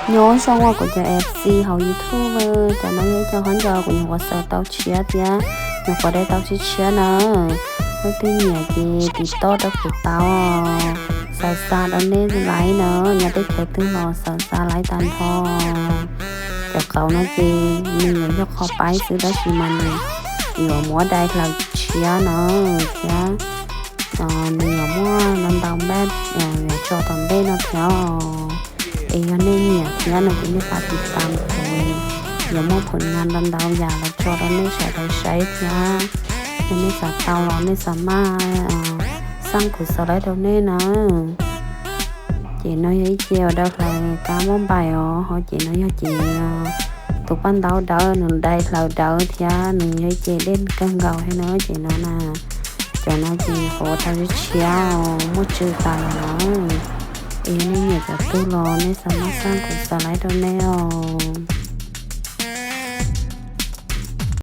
Nyob zoo os kuv cov F C hauv YouTube, cov no yog ib co hov ncauj kuv nyuam qhuav xaws tau tshiab thiab nyuam qhuav de tau tshiab tshiab na. Leej twg nyiam ces tiv toj rau kuv tau, xaws xa rau nej laiv na. Nyob tej chaw twg los xaws xa laiv tag nrho. Cov qauv no ces nws yuav yog qhov paib xwb tab sis mas nws yuav muab dai hlaws tshiab na thiab nws yuav muaj ntau ntau npaj yuav tso tom ntej no thiab. Es yog nej nyiam thiab no ces nej xav tiv tam kuv, yuav muaj phom nyas ntau ntau yam los tso rau nej sawv daws saib thiab. Yog nej xav tau los nej xav maj xaj kuv xaws laiv rau nej na. Ces no yog ib ce uas dai hlaws kab muab npaim os, ho ces no yog ces tus paj ntaub dawb, nws dai hlaws dawb thiab nws yog ib ce dej kawg nkaus thiab na. Ces no na, cov no ces qhuav tau tshiab tshiab, muaj tsw tas lawm na. Es yog nej nyiam cov twg los nej xav maj xaj kuv xaws laiv rau nej os.